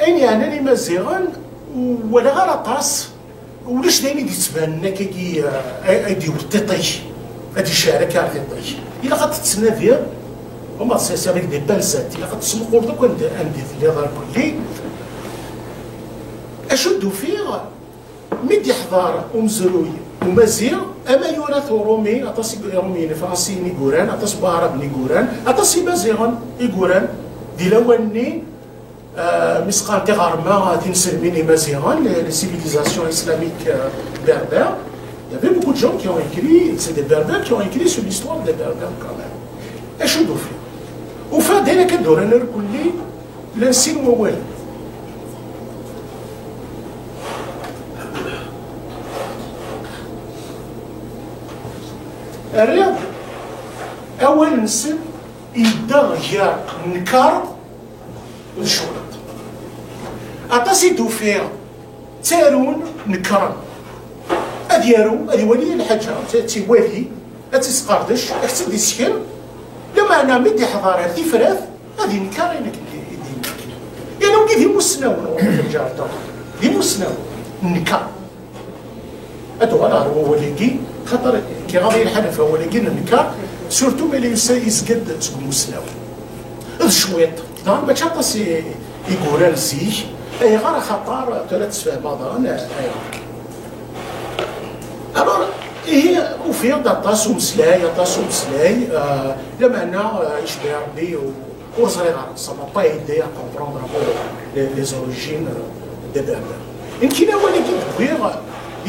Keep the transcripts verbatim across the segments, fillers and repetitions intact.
Ayen yeɛnan Imaziɣen, ur walaɣ ara aṭas, ulac d ayen i d-yettbanen akkagi, eh, ay, ay d-iwet tiṭ-ik, ad d-icɛel akka ar tiṭ-ik. Ilaq ad tettnadiḍ, uma c'est avec des pincettes, ilaq ad tesmuquleḍ akk anda, anda i telliḍ ar kulli. Acu d-ufiɣ? Mi d-iḥḍer umezruy umaziɣ, ama yura-t urumi, aṭas n irumiyen ifransiyen i yuran, aṭas n waɛraben i yuran, aṭas n imaziɣen i yuran di lawan-nni, ah, mi s-qqaren tiɣerma tinselmin imaziɣen, les, les civilisations islamiques, euh, berbères. Il y avait beaucoup de gens qui ont écrit, c'est des Berbères qui ont écrit sur l'histoire des Berbères quand même. Acu d-ufiɣ? Ufiɣ-d ayen akka d-uran irkelli, llan sin wawalen. Rriɣ-d awal-nsen yedda gar nnkeṛ d ccwiṭ. Aṭas i d-ufiɣ ttarun, nekkren. Ad yaru, ad iwali lḥaǧa, ad tt-iwali, ad tt-isqerdec, ad tt-id-isken. Lameɛna mi d-iḥḍer ar tifrat, ad inker ayen akken i d-yenna. Yerna wigi d imusnawen, ur ḥwaǧeɣ ara d imusnawen. Nker. Ad uɣaleɣ ɣer wawal-agi, xaṭer iɣaḍ-iyi lḥal ɣef wawal-agi n nker, surtout ma yella yusa-, yezga-d seg umusnaw. D cwiṭ. Daɣen mačči aṭas i, i yuran zik. Ayɣer? Axaṭer tura ad tesfehmeḍ daɣen ayɣer. Alors, ihi, ufiɣ-d aṭas umeslay, aṭas umeslay, euh, lameɛna, euh, icbeɛ Rebbi u-, ur ẓriɣ ara. Ça m'a pas aidé à comprendre un peu les, les origines, euh, des Berbères. Nekkini awal-agi d-wwiɣ,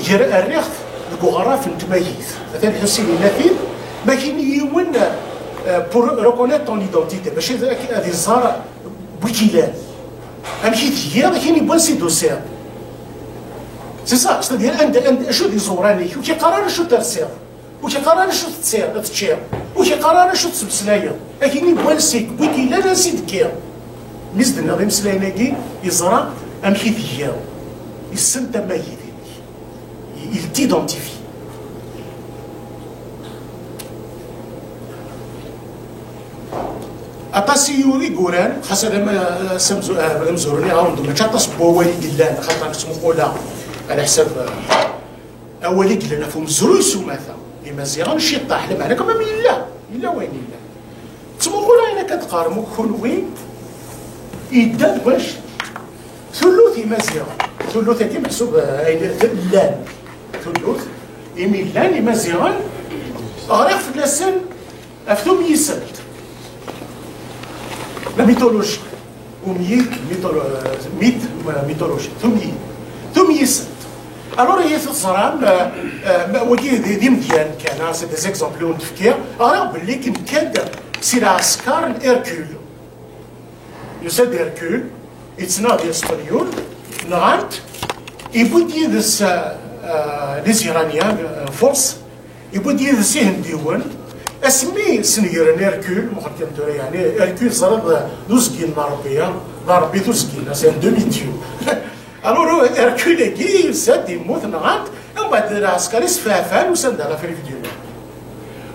ger-, rriɣ-t deg uɣraf n tmagit. Atan Lḥusin yenna-t-id, ma kini yiwen, euh, pour reconnaître ton identité, bac ad, ad iẓer wi k-ilan. Amek i tgiḍ, akken i wansi d-tusiḍ. C'est ça, c'est-à-dire, anda, anda, acu d iẓuran-ik, ur k-iqqar ara acu tersiḍ, ur k-iqqar ara acu tettiḍ, teččiḍ, ur k-iqqar ara acu tettmeslayeḍ, akken i wansi-k, wi k-ilan, ansi d-tekkiḍ. Mi s-d-nniɣ imeslayen-agi, yeẓra amek i tgiḍ, yessen tamagit-inek. Il t'identifie. Aṭas i yuri yuran, xas ad am-, as amzu-, ah, amezruy-nni, ɛawed, mačči aṭas n wawal i yellan, axaṭer nettmuqul-aɣ, ɛla ḥsab, ah, awal i yellan ɣef umezruy s umata. Imaziɣen ciṭṭaḥ, lameɛna quand même yella, yella wayen yellan. Ttmuqul ayen akka d-qqarem akk kunwi, yedda deg wac? Tullut Imaziɣen. Tullut-agi meḥsub, eh, ayen llan. Tullut, imi llan Imaziɣen, ɣriɣ fell-asen ɣef tumyiselt. La mythologie. Umyi, mytholo-, euh, mythe, euh, mythologie. Tumyi. Tumyiselt. Alors, ihi teẓram, euh, euh, ma-, wagi d, d imedyan kan, ah, c'est des exemples i wen-d-fkiɣ. Ɣriɣ belli nekka-d si lɛesker n Hercule. Yusa-d Hercule, yettnadi Spenyul, nɣan-t, yewwi-d yid-s, euh, euh, les Iraniens, euh, Furs, yewwi-d yid-s Ihendiwen. Asmi snegren Hercule, muqel kan tura, yeɛni Hercule, teẓriḍ, d uzeggi n Ṛebbi, ah, d Ṛebbi-t uzeggi-nni, c'est un demi-dieu. Alors, Hercule-agi, yusa-d, yemmut, nɣan-t, mbeɛd lɛesker-is feɛfan, usan-d ɣer l'Afrique du Nord.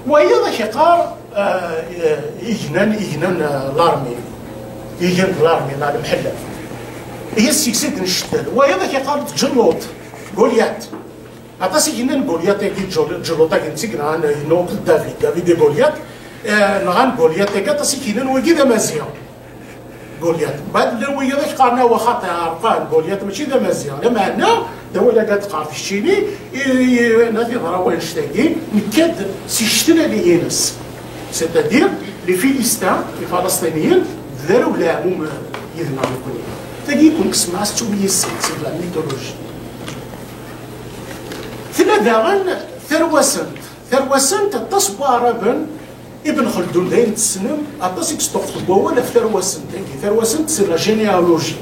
Wayeḍ ad k-iqqar, euh, ignan, ignan, euh, l'armée. Igan n l'armée, neɣ lemḥella. Ihi seg-s i d-ncettel. Wayeḍ ad k-iqqar tǧelluṭ, Goliath. Aṭas i k-yennan Goliath-agi, tǧel-, tǧelluṭ-agi n tignaɣ, n, n oncle David, David et Goliath. Eh, nɣan Goliath-agi, aṭas i k-yennan wagi d Amaziɣ. Goliath. Mbeɛd llan wiyaḍ ak-qqaren awa xaṭi ɛerqan, Goliath mačči d Amaziɣ. Lameɛna, d awal-agi ad d-qqar keččini, i, i, nadi ḍra wannect-agi, nekka-d si ccetla-nni-ines. C'est-à-dire, les Philistins, Ifalesṭiniyen, d arraw n leɛmum yid-neɣ nekkni. Tagi, kum kesmeɣ s tumyisin, c'est de la mythologie. Tella daɣen tarwa-sent. Tarwa-sent, aṭas n waɛraben, Ibn Xeldun, d ayen tessnem, aṭas i yesṭuqet n wawal ɣef tarwa-sent-agi. Tarwa-sent, c'est la généalogie.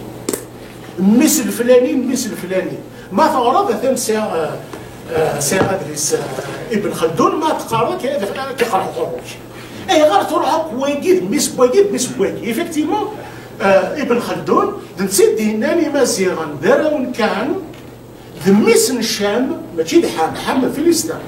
Mmi-s leflani, mmi-s leflani. Ma teɣreḍ, atan sɛiɣ, euh, euh, sɛiɣ adlis, euh, Ibn Xeldun, ma teqqareḍ, ad k-, ad k-iqerḥ uqerru-k. Ayɣer truḥ akk wagi, d mmi-s n wagi, d mmi-s n wagi? Effectivement, euh, Ibn Xeldun, d netta i d-yennan Imaziɣen d arraw n Kan, d mmi-s n Ccam, mačči d Ḥam, Ḥam d Filistin.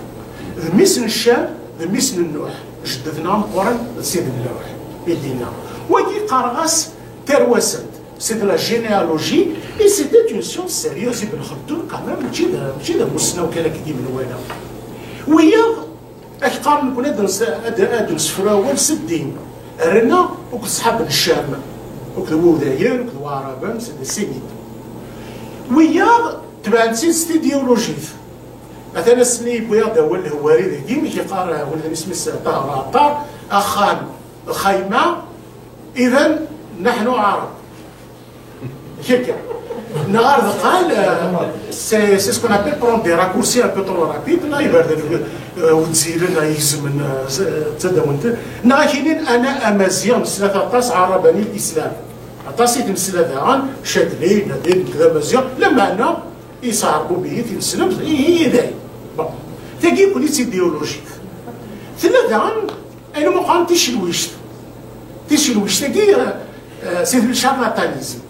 D mmi-s n Ccam, d mmi-s n Nuḥ. Jeddet-nneɣ ameqqran d Sidi Nuḥ, i d-yenna. Wagi qqareɣ-as tarwa-sent. C'est de la généalogie, et c'était une science sérieuse, Ibn Khaldun, quand même, mačči d, mačči d amussnaw kan akka i d-menwala. Wiyaḍ, ak qqaren nekkni ad nes-, ad, ad nesfru awal s ddin, rna akked ṣṣḥab n Ccam, akked Wudayen, akked Waɛraben, c'est des Sémites. Wiyaḍ, tebɛen-tt-id s tidyulujit. Atan ass-nni yewwi-aɣ-d awal Lhewwari dagi, mi k-yeqqar, eh, weltma-s isem-is Ṭaher Ɛeṭṭar, axxam, xayma, idan, naḥnu Ɛarab. Kika. Neɣ ar deqqal, eh, c'est, c'est ce qu'on appelle prendre des raccourcis un peu trop rapides, là, iberdan, eh, wezzilen, eh, igezmen, eh, s-, eh, ttaddawen-ten. Neɣ akinin, ana amaziɣ, nesla aṭas, ɛarabani lislam. Aṭas i t-nesla daɣen, Chadli, yenna-d, nekk d amaziɣ, lameɛna, yesɛerqub-iyi tineslemt, ihi, ihi dayen. Bon. Tagi, kuli d tidyulujit. Tella daɣen, ayen umi qqaren ticelwict. Ticelwict-agi, euh, euh, c'est du charlatanisme.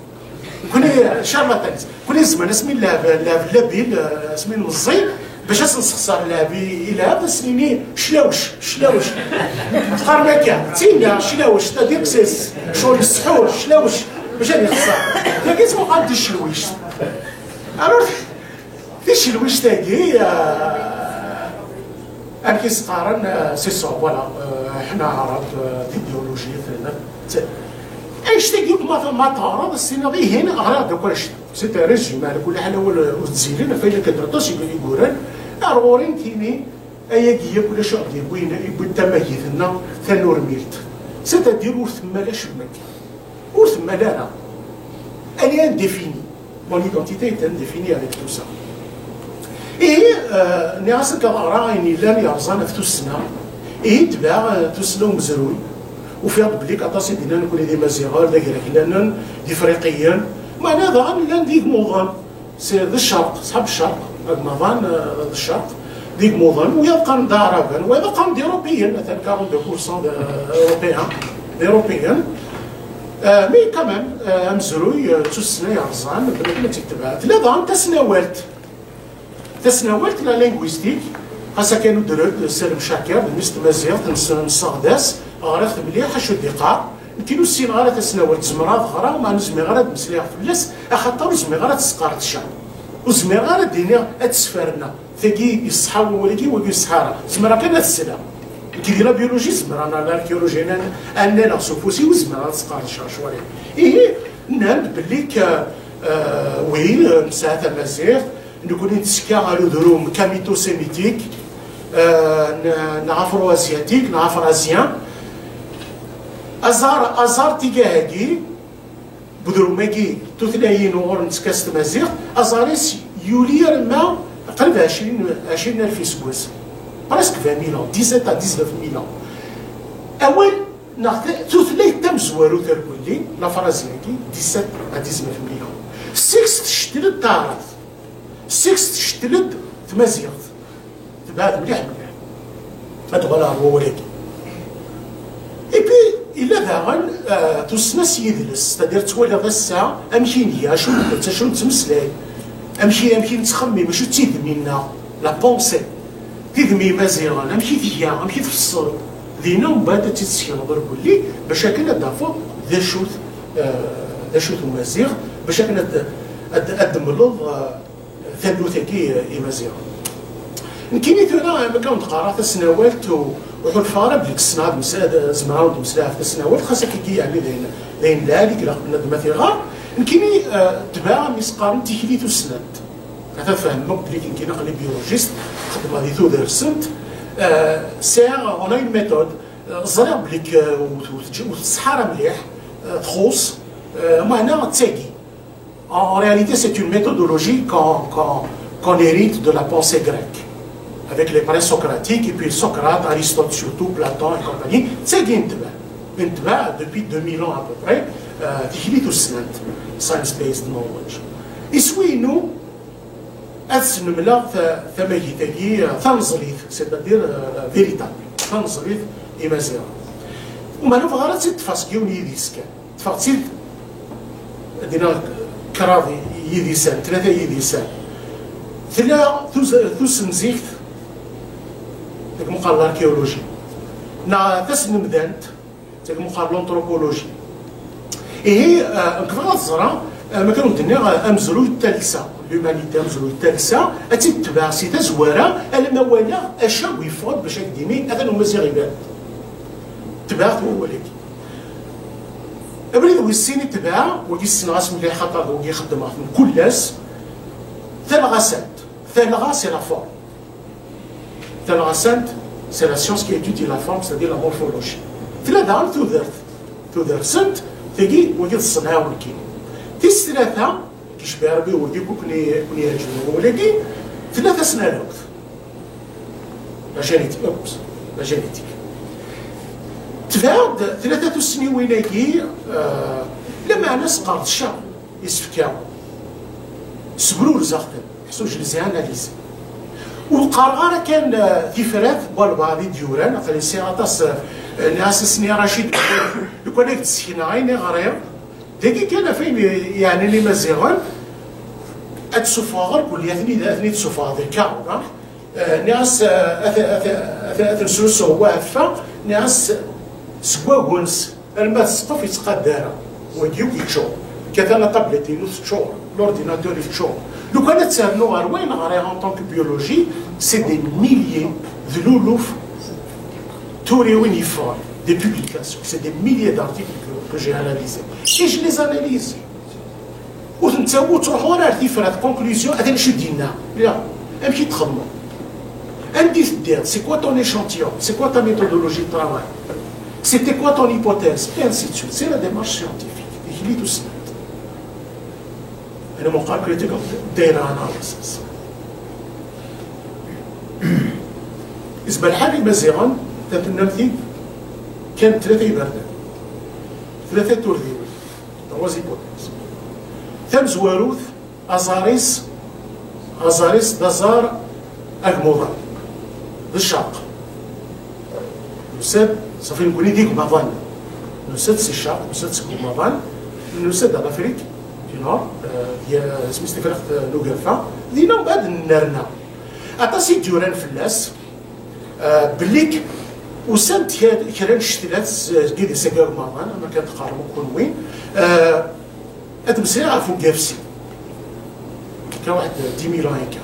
Kuli, euh, charlatanisme. Kuli zzman, asmi nlɛeb, nlɛeb labil, euh, asmi nmeẓẓi, bac ad s-nessexṣer lɛeb i, i lɛeb, ad s-nini clawec, clawec. Teqqarem akka, d tinna, clawec, c'est-à-dire que c'est, ccɣel yesḥur, clawec, bac ad yexṣer. Tagi, umi qqaren ticelwict. Alors, ticelwict-agi, euh, amek i s-qqaren, euh, c'est ça, voilà, euh, ḥna Ɛrab, euh, d idéologie, tella, t-, annect-agi akk ma, ma teɣreḍ, ad s-tiniḍ, ihi, ɣriɣ-d akk annect-a. C'est un résumé, ɛla kulli ḥal awal ur tzilen, ɣef wayen akka d aṭas i, i yuran, ar ɣur-i nekkini, ayagi yakk ulac aɣ-d-yewwin, yewwi-d tamagit-nneɣ tanurmilt. C'est-à-dire ur temmal acemma akka. Ur temmal ara. Elle est indéfinie. Mon identité est indéfinie avec tout ça. Ihi, euh, nniɣ-as nekk ad ɣreɣ ayen yellan yerẓan ɣef tussna. Ihi, tbeɛ, euh, tussna umezruy. Ufiɣ-d belli aṭas i d-yennan nekkni d Imaziɣen, d Agraklanen, d Ifriqiyen. Meɛna daɣen llan d igmuḍen. C'est d ccerq, ṣṣḥab ccerq, ad maḍan, euh, d ccerq, d igmuḍen, wiyaḍ qqaren d Aɛraben, wiyaḍ qqaren d Irubiyen, atan quarante-deux pour cent d, euh, Européens, d Irubiyen. Euh, mais quand même, euh, amezruy, euh, d tussna yerẓan, bnadem ad tt-itbeɛ. Tella daɣen tasnawalt. Tasnawalt, la linguistique, xas akken udred, Salem Cakir, d mmi-s n tmaziɣt, ness-, nesseɣdas, ɣriɣ-t mliḥ, acu d-iqqar. Nekkini ur ssineɣ ara tasnawalt, zemreɣ ad ɣreɣ, meɛna ur zmireɣ ara ad meslayeɣ fell-as, axaṭer ur zmireɣ ara ad tt-sqerdceɣ. Ur zmireɣ ara ad d-iniɣ, ad tt-sferneɣ. Tagi iṣeḥḥa wawal-agi, wagi ur iṣeḥḥa ara. Zemreɣ kan ad sleɣ. Nekk di la biologie zemreɣ, neɣ l'archéologie, ad, ad nnaleɣ s ufus-iw, zemreɣ ad sqerdceɣ cwal. Ihi, nnan-d belli k-, euh, oui, euh, nesɛa tamaziɣt, nekkni nettekka ɣer udrum kamito-sémitique, euh, n-, neɣ afro-asiatique, neɣ afrazyen. Aẓar, aẓar tigah-agi, budrum-agi, tutlayin uɣur nettekka s tmaziɣt, aẓar-is yuli arma qrib ɛecrin, ɛecrin alef iseggasen. Presque vingt mille ans, dix-sept à dix-neuf mille ans. Awal neɣ ta-, tutlayt tamezwarut ar welli, lafrazi-agi, dix-sept à dix-neuf mille ans. Seg-s tectel-d taɛrabt. Seg-s tectel-d tmaziɣt. Tebɛed mliḥ mliḥ. Ad uɣaleɣ ɣer wawal-agi. Et puis, yella daɣen, euh, tussna s yidles, c'est-à-dire twaliḍ ass-a amek i nga, acu n, acu nettmeslay, amek i, amek i nettxemmim, acu d tidmi-nneɣ, la pensée, tidmi n Imaziɣen, amek i tga, amek i tfeṣṣel. Dinna, mbeɛd ad tt-id-tessekneḍ ar welli, bac akken ad d-tafeḍ d acu-t, euh, d acu-t umaziɣ, bac akken ad, ad, ad d-temleḍ, euh, taddut-agi, eh, Imaziɣen. Nekkini tura, am akka wen-d-qqareɣ tasnawalt, u, ur ḥulfaɣ ara belli ssneɣ ad msla-, ad zemreɣ ad d-mslaɣ ɣef tasnawalt, xas akkagi, yeɛni d ayen, d ayen lɛali i ilaq bnadem ad t-iɣer. Nekkini, eh, tbeɛ mi s-qqaren tikli tussnant. Ata tfehmem akk belli nekkini aql-i biologiste, xeddmeɣ di tudert-nsent. Eh, sɛiɣ, on a une méthode. Eh, ẓriɣ belli k-, ur, ur, ur teṣṣeḥ ara mliḥ, eh, txuṣṣ, eh, meɛna d tagi. En, en réalité, c'est une méthodologie qu'on, qu'on, qu'on hérite de la pensée grecque, avec les présocratiques, et puis Socrate, Aristote surtout, Platon et compagnie. C'est une tba, une tba depuis deux mille ans à peu près, euh, tikli tussnant, science-based knowledge. Iswi-inu, ad snemleɣ ta-, tamagit-agi, euh, taneẓlit, c'est-à-dire, euh, véritable, taneẓlit imaziɣen. Uma nebɣa ara tt-id-ṭṭfeɣ seg yiwen yidis kan. Ṭṭfeɣ-tt-id, ad iniɣ, kraḍ yidisan, tlata yidisan. Tella tuz-, tusemzikt deg meqqar l'archéologie, neɣ tasnemdant deg meqqar l'anthropologie. Ihi, eh, nekk bɣiɣ ad ẓreɣ, eh, ma kan ur d-nniɣ, eh, amezruy n talsa, l'humanité, amezruy n talsa, ad tt-id-tebɛeɣ si tazwara, alamma walaɣ acag yeffeɣ-d bac ad d-yini atan umaziɣ iban-d. Tebɛeɣ wawal-agi. Abrid wis sin i tebɛeɣ, wagi ssneɣ-as mliḥ, xaṭer d wagi xeddmeɣ-t mkul ass, talɣasant. Talɣa, c'est la forme. Talɣasant, c'est la science qui étudie la forme, c'est-à-dire la morphologie. Tella daɣen tudert. Tudert-sent, tagi, wagi d ṣṣenɛa wigi. Tis tlata, kicbi Rebbi wagi, ku ken-i-, ken-iɛeǧben wawal-agi, tella tasnalawt. La génétique, oups, la génétique. Tebɛeɣ-d tlata tussniwin-agi, eh, lameɛna sqerdceɣ isefka, sbrurzeɣ-ten, ḥsu je les ai analysés. Ur qqareɣ ara kan, eh, tifrat n walbeɛḍ i d-yuran, aql-i sɛiɣ aṭas, eh, nniɣ-as ass-nni Racid, lukan ad k-d-ssekneɣ ayen i ɣriɣ, dagi kan ɣef ayen yeɛnan Imaziɣen, ad d-ssuffɣeɣ irkelli, ad ten-id-, ad ten-id-ssuffɣeɣ di lkaɣeḍ, ah. Eh, nniɣ-as, eh, ad, ad, ad, ad ten-srusuɣ wa ɣef wa, nniɣ-as seg wagens arma d ssqef yettqadar, wagi akk yeččur. Kata la tablette-inu teččur, l'ordinateur yeččur. Lukan ad ternu ɣer wayen ɣriɣ en tant que biologie, c'est des milliers, d luluf turiwin yeffɣen, des publications, c'est des milliers d'articles que, que j'ai analysés. Et je les analyse. Ur ten-ttawi, ur ttruḥu ara ar tifrat, conclusion, atan acu d-yenna. La, amek i txedmeḍ? Anda i teddiḍ? C'est quoi ton échantillon? C'est quoi ta méthodologie de travail? C'était quoi ton hypothèse? Et ainsi de suite. C'est la démarche scientifique. Ikli tussnant. Ana meqqar critique of data analysis. Izmer lḥal Imaziɣen, ta tennam-t-id, kan tlata iberdan. Tlata turdiwin. Trois hypothèses. Tamezwarut, aẓar-is, aẓar-is d aẓar agmuḍan, d ccerq. Nusa-d, ṣafi, nekkni d igmaḍan. Nusa-d si ccerq, nusa-d seg ugmaḍan, nusa-d ar Lafrik du Nord, eh, di, isem-is Tifriqt n Ugafa, dinna mbeɛd nerna. Aṭas i d-yuran fell-as, eh, belli k-, usant kra, kra n ccetlat s-, seg idis-agi agmaḍan, ama kan teqqarem akk kunwi, eh, ad d-mmeslayeɣ ɣef ugafsi. Akka waḥed dix mille ans akka.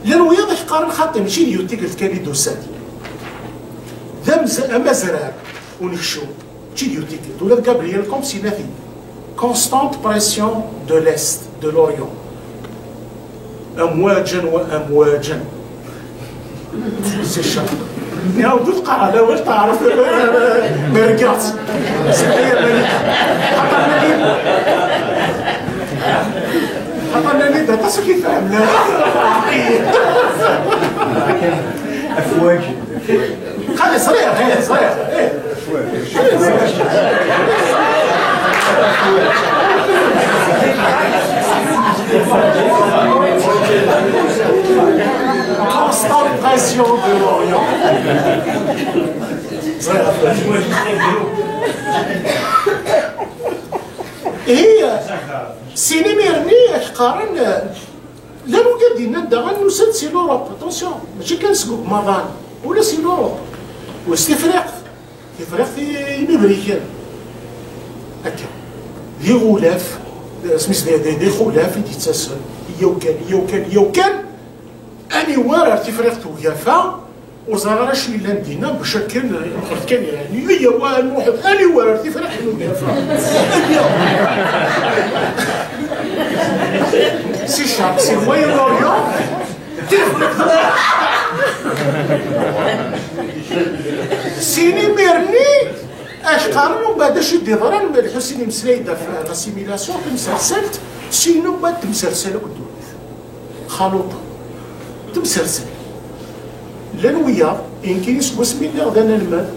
Llan wiyaḍ i k-qqaren xaṭi, mačči d yiwet tikkelt kan i d-usan. D amz-, amazrar unekcum, mačči d yiwet tikkelt. Ula d Gabriel Comps yenna-t-id. Constante pression de l'Est, de l'Orient. Amwaǧen wa amwaǧen. C'est ça. Nniɣ-d ur teqqar ala awal, teɛref, ma rgaɣ-tt. C'est-à-dire, xaṭer nnan-d, xaṭer nnan-d aṭas ur k-ifhem, la. Afwaǧen. Xali, ẓriɣ, eh, ẓriɣ, eh. Constante pression de l'Orient. Ihi, sin imir-nni ak-qqaren, llan wigad yennan daɣen nusa-d si l'Europe. Attention, mačči kan seg umaḍan, ula si l'Europe. U s Tifriqt. Tifriqt i, imibriken. Akka. D iɣulaf, isem-is d, d, d ixulaf i d-yettasen. Yyaw kan, yyaw kan, yyaw kan. Aniwer ar Tifriqt Ugafa, ur ẓriɣ ara acu yellan dinna, bac akken, nxert kan, yeɛni, yyaw a Muḥend, aniwer ar Tifriqt n Ugafa. Yyaw. Si ccerq, si Moyen-Orient, Sin imir-nni, ak-qqaren umbeɛd acu i d-iḍran, ma Lḥusin imeslay-d ɣef l'assimilation, tamsersalt, sin umbeɛd temsersal akk ddunit. Xaluṭa. Temsersal. Llan wiyaḍ, i nekkini seg wasmi lliɣ d anelmad,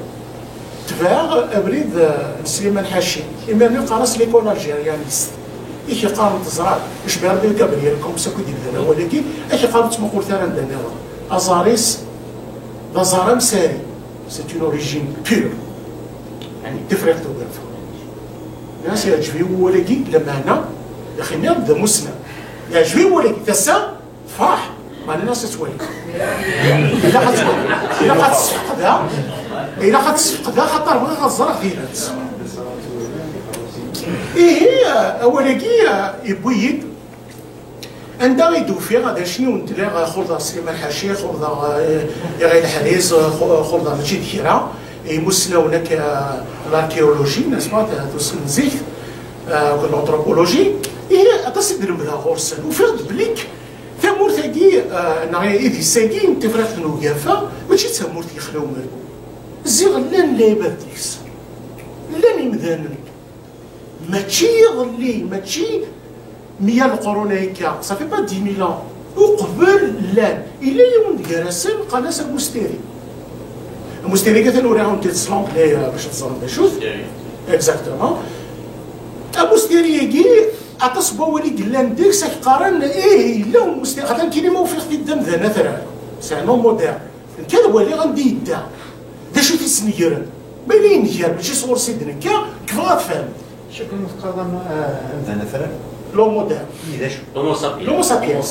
tebɛeɣ abrid, eh, n Sliman Ḥaci, imir-nni qqaren-as l'école algérianiste. I k-iqqaren teẓra, icbi Rebbi d Gabriel Comps akk i d-yebdan awal-agi, ak-iqqaren ur ttmuqulet ara anda nniḍen. Aẓar-is d aẓar amsari, c'est une origine pure. Yeɛni Tifriqt Ugafa. Nniɣ-as yeɛǧeb-iyi wawal-agi, lameɛna, yaxi nniɣ-d d amussnaw. Yeɛǧeb-iyi wawal-agi, tasa tefreḥ, meɛna nniɣ-as ad twali. Ilaq ad twali. Ilaq ad tesfeqdeɣ. Ilaq ad tesfeqdeɣ, xaṭer bɣiɣ ad ẓreɣ tidet. Ihi, awal-agi yewwi-yi-d anda i d-ufiɣ ad acni wen-tliɣ xulḍeɣ Sliman Ḥaci, xulḍeɣ Iɣil Ḥriz, xulḍeɣ mačči d kra imusnawen akka, l'archéologie, n'est-ce pas, tusnenzikt, l'anthropologie. Ihi aṭas i d-lemdeɣ ɣur-sen, ufiɣ-d belli tamurt-agi neɣ idis-agi n Tifriqt n Ugafa mačči d tamurt yexla umergu. Ziɣ llan lɛibad deg-s, llan imdanen. Mačči iḍelli, mačči meyya leqrun akka, ça fait pas dix mille ans. Uqbel llan, yella yiwen gar-asen qqaren-as Amustiri. Amustiri-agi atan uriɣ-awen-t-id s l'anglais bac ad teẓrem d acu-t. Exactement. Amustiri-agi, aṭas n wawal i yellan deg-s ak-qqaren ih yella Umustiri, xaṭer nekkini ma ufiɣ-t-id d amdan atrar, c'est un homme moderne. Nekk ad waliɣ anda yedda, d acu i t-isnegren. Ma yella yenger, mačči sɣur-s i d-nekka, kfeɣ ad fhem. Acu kan teqqareḍ amdan atrar? L'homme moderne. I d acu? L'homo sapiens. L'homo sapiens.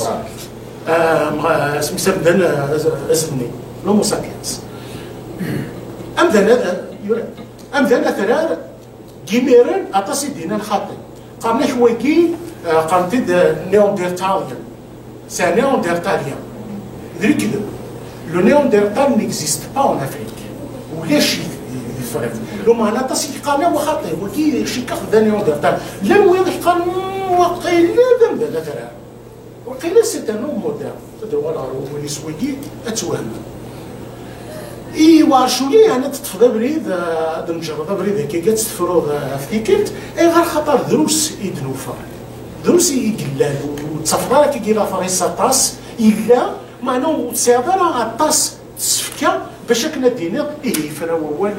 Asmi s amdan azemni. L'homo sapiens. Amdan ad- yura- amdan atrar. Imiren aṭas i d-yennan xaṭi. Qqaren-ak wagi, qqaren-t-id néandertalien. C'est un néandertalien. D lekdeb. Le néandertal n'existe pas en Afrique. Ulac-it di Tefriqt. Lumeɛna aṭas i yeqqaren wa xaṭi, wagi cikkeɣ d anéandertal. Llan wiyaḍ yeqqaren waqila d amdan atrar. Waqila c'est un homme moderne. Ad uɣal ɣer wawal-is wigi, ad twehmem. I Warculi, yeɛni ad teṭṭfeḍ abrid, ad nǧerreḍ abrid akka, ad tefruḍ ɣef tikkelt. Ayɣer? Xaṭer drus i d-nufa. Drus i yellan, ur ttafeḍ ara akka later-is aṭas. Yella, meɛna ur tesɛiḍ ara aṭas tsefka bac akken ad d-tiniḍ, ihi yefra wawal,